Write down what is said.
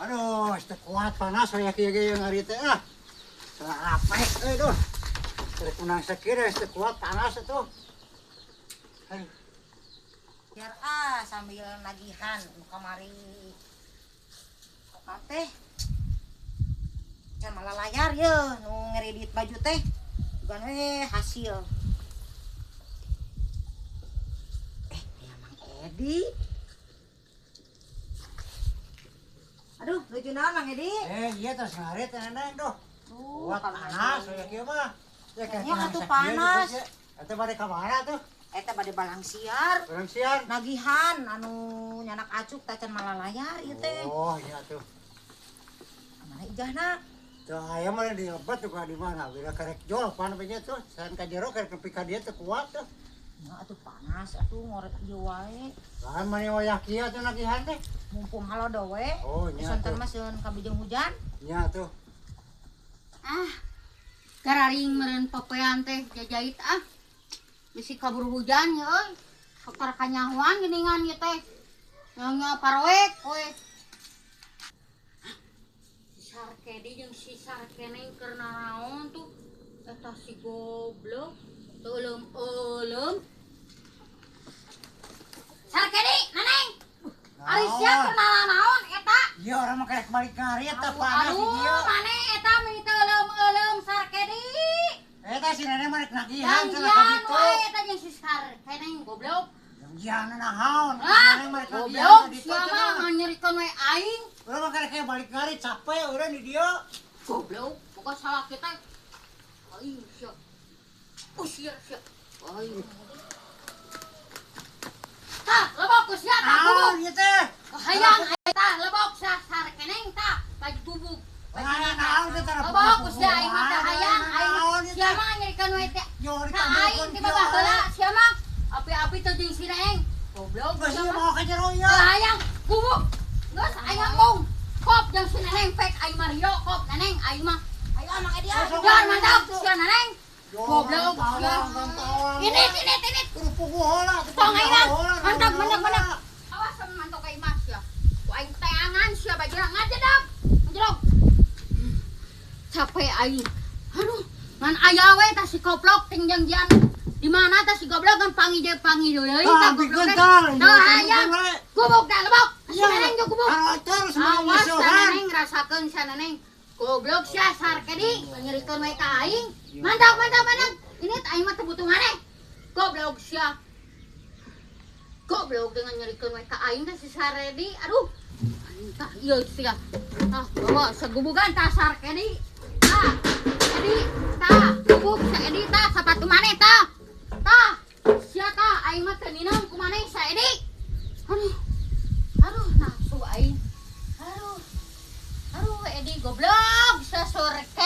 Aduh, teu kuat panas saya kieu ge ngari teh ah. Salah apek euy duh. Rek menang sakieu teu kuat panas atuh. Aduh. Biar ah sambil nagihan nu kamari. Oka teh. Can malah layar ye nu ngeredit baju teh. Bukan we hasil. Ya Mang Edi. Aduh, lucu naon Mang Edi? Iya terus ngarit neneng duh. Kuat panas saya kieu mah. Ya Nya atuh panas. Eta bade ka mana tuh? Eta bade balang siar. Balang siar. Nagihan anu nyanak acuk tacan malalayar ieu teh. Oh, iya tuh. Mana ijahna? Tuh aya mah di lebat juga di mana? Bila karek jol pan nya tuh, san ka jero karek nepi ka dieu teu kuat tuh. Nya atuh panas atuh ngorek ieu wae. Lah mani wayah kieu atuh nagihan teh. Mumpung halodo we. Oh, nya. Sonten mah sieun kabijeng hujan. Nya tuh. Ah. Gararing meureun popoean teh jajait ah. Bisi kabur hujan ya euy. Kakar kanyahoan geuningan ieu teh. Nya paroek we. Si Sarkedi jeung si Sarkeneng keur naraon tuh. Eta si goblok. Teu euleum-euleum. Sarkedi, Neneng. Ari sia keur naraon eta? Ieu urang mah karek balik ngarit teh panas Aduh, ieu. Maneh eta meni teu euleum-euleum Sarkedi. Eta si Neneng mah rek nagihan cenah ka Janjian ditu. wae eta jeung si Sarkeneng goblok. Janjian naon? Ah, Neneng mah rek nagihan goblok ka ditu sia mah cenah. nganyerikeun we aing. Urang mah karek balik ngarit capek urang di dieu. Goblok, pokok salah kita. Aing sia. Usir sia. Aing. Tah, lebok ku sia tah gubuk. Naon ieu teh? Hayang tah lebok sia Sarkeneng tah baju gubuk. Wah, naon teh tara Lebok ku sia aing mah teh hayang aing. Naon ieu Sia teh? mah nyerikeun we teh. Yo Ka aing tiba baheula sia mah api-api teh jeung si Neng. Goblok Geus sia ieu mah. mau ka jero ieu. Teu hayang gubuk. Geus aing ngomong. Kop jeung si Neneng pek aing mah rio kop Neneng aing mah. Ayo ah, Mang Edi ah. Jangan mantap sia Neneng. Goblok sia. Ini Ini ini ini. Kudu puguh heula. Tong aing mah. Mantap mantap mantap. Awas sama mantok ka imah sia. Ku aing teangan sia bajuna ngajedog. Ngajedog. Capek aing. Aduh, ngan aya we tah si koplok ting jangjian. Di mana tah si goblok kan pangi deui pangi deui Tah, tah goblok teh. bigeuntang. Teu hayang. Gubuk dah lebok. Si Neneng jeung gubuk. Terus Awas sa Neneng rasakeun sa Neneng. Goblok sia Sarkedi nyerikeun we ka aing. Mantap mantap mantap. Ini aing mah teu butuh maneh. Goblok sia. Goblok dengan nyerikeun we ka aing teh si Saredi. Aduh. Aing tah ieu sia. Tah bawa segubugan tah Sarkedi. Tah. Edi tah gubuk sa Edi tah sapatu maneh tah. Tah. Sia tah aing mah teu ninong ku maneh sa Edi. Aduh. Aduh nafsu aing. Aduh. Aduh Edi goblok sia Sarkedi.